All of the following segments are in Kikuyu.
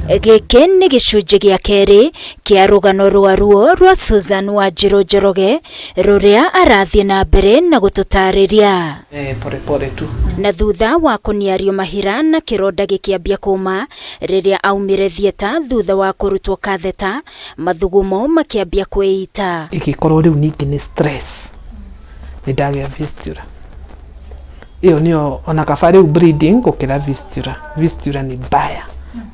Gĩkĩ nĩ gĩcunjĩ gĩa kerĩ kĩa rũgano rwa ruo rwa Susan Wanjirũ Njoroge rũrĩa arathiĩ na mbere na gũtũtarĩria. Pole pole tu. Na thutha wa kũniario mahira na kĩronda gĩkĩambia kũma rĩrĩa aumire thieta thutha wa kũrutwo katheta, mathugumo makĩambia kwĩita. Ĩgĩkorwo rĩu ningĩ nĩ stress, nĩ ndagĩa fistula. Ĩyo nĩyo ona kaba rĩu bleeding gũkĩra fistula. Fistula nĩ mbaya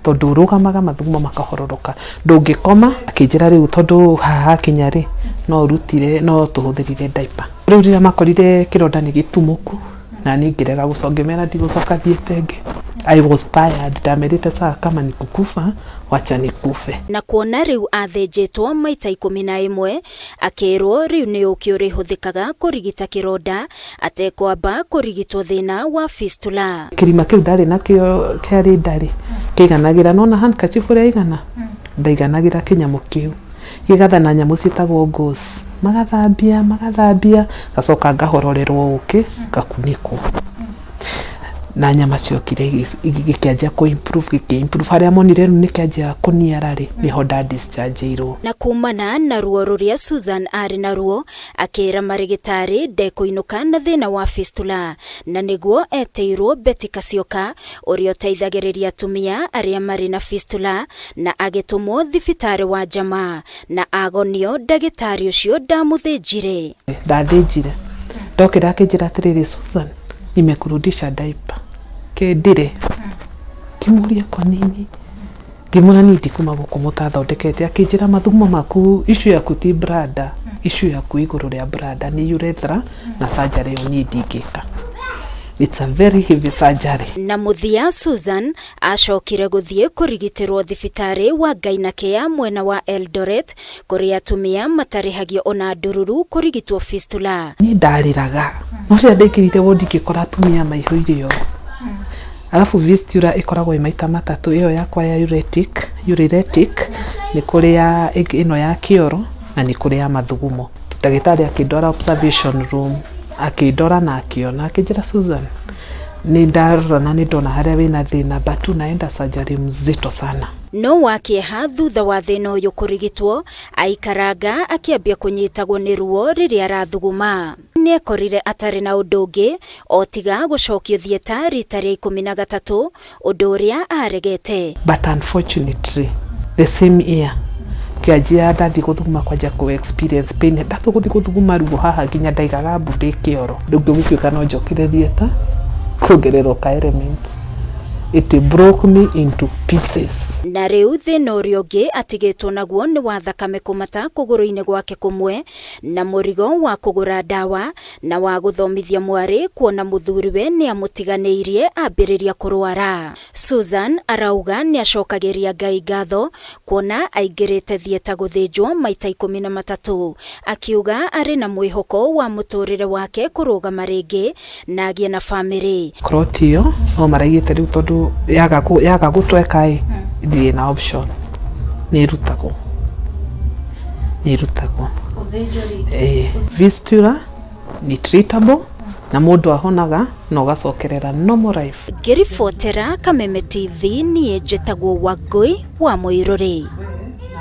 tondũ ũrũgamaga mathugumo makahororoka, ndũngĩkoma. Akĩnjĩra rĩu tondũ haha hakinya rĩ, no ũrutire, no tũhũthĩrire diaper. Rĩu rĩrĩa makorire kĩronda nĩ gĩtumũku na niĩ ngĩrega gũcoka, ngĩmera ndigũcoka thiĩte ĩngĩ. I was tired, ndamerĩte sawa, kama ni kukufa wacha nikufe. Na kuona rĩu athĩnjĩtwo maita 11, akĩrwo rĩu nĩ ũkĩ ũrĩhũthĩkaga kũrigita kĩronda atekwamba kũrigitwo thĩna wa fistula. Kĩrima kĩu ndarĩ nakĩo kĩarĩ ndarĩ kĩiganagĩra, nona handkerchief ũrĩa igana ndaiganagĩra, kĩnyamũ kĩu gĩgathana nyamũ ciĩtagwo gauze, magathambia magathambia, ngacoka ngahororerwo ũkĩ, ngakunĩkwo na nyama ciokire gĩkĩanjia kũ improve, gĩkĩ improve. Harĩa monire rĩu nĩkĩanjia kũniara rĩ, nĩho nda discharge-irwo. Na kumana na ruo rũrĩa Susan arĩ naruo, akĩra marĩgĩtarĩ ndekũinũka na thĩna wa fistula, na nĩguo etĩirwo Betty Kasioka ũrĩa ũteithagĩrĩria atumia arĩa marĩ na fistula, na agĩtũmwo thibitarĩ wa Jamaa na agonio ndagĩtarĩ ũcio ndamũthĩnjire. Ndathĩnjire, ndokĩra akĩnjĩra atĩrĩrĩ, "Susan, nimekurudisha diaper kendire." Ngĩmũria kwa nini, ngĩmwĩra niĩ ndikuma gũkũ mũtathondekete. Akĩnjĩra mathugumo maku, issue yaku ti bladder, issue yaku igũrũ rĩa bladder nĩ urethra, na surgery ĩyo niĩ ndingĩka, it's a very heavy surgery. Na mũthia Susan acokire gũthiĩ kũrigitĩrwo thibitarĩ wa Gainakea mwena wa Eldoret, kũrĩa atumia matarĩhagio ona ndururu kũrigitwo fistula. Niĩ ndarĩraga, no rĩrĩa ndaingĩrire wodi ngĩkora atumia maihũire ũũ. Alafu fistula ĩkoragwo ĩ maita matatũ, ĩyo yakwa ya uretic, uretic nĩ kũrĩ ya ĩngĩ ĩno ya kĩoro, na nĩ kũrĩ ya mathugumo. Ndagĩtarĩ akĩndwara observation room, akĩndora na akĩona, akĩnjĩra, "Susan, nĩ ndarora na nĩ ndona harĩa wĩna thĩna, but unaenda surgery mzito sana." No wa kĩeha, thutha wa thĩna ũyũ kũrigitwo, aikaranga akĩambia kũnyitagwo nĩ ruo rĩrĩa arathuguma. Nĩekorire atarĩ na ũndũ ũngĩ o tiga gũcokio thieta rita rĩa 13, ũndũ ũrĩa aregete. But unfortunately, the same year kĩanjia ndathiĩ gũthuguma, kwanja kũ experience pain, ndathiĩ gũthiĩ gũthuguma ruo haha nginya ndaigaga mbu ndĩ kĩoro. Rĩu ngĩgũtuĩka no njokire thieta kuongererwo ka element, it broke me into pieces. Na rĩu thĩna ũrĩa ũngĩ atigĩtwo naguo nĩ wa thakame kũmata kũgũrũ-inĩ gwake kũmwe, na mũrigo wa kũgũra ndawa na wa gũthomithia mwarĩ, kuona mũthuriwe nĩ amũtiganĩirie ambĩrĩria kũrwara. Susan arauga nĩ acokagĩria Ngai ngatho kuona aingĩrĩte thieta gũthĩnjwo maita 13, akiuga arĩ na mwĩhoko wa mũtũrĩre wake kũrũgama rĩngĩ na agĩe na bamĩrĩ. Clot ĩyo no maraigĩte rĩu, tondũ yaga gũtweka ĩ, ndirĩ na option, nĩ ĩrutagwo, nĩ ĩrutagwo. Fistula ni treatable na mũndũ ahonaga na ũgacokerera normal life. Ngĩribotera Kameme TV, niĩ njĩtagwo Wangũi wa Mũirũrĩ.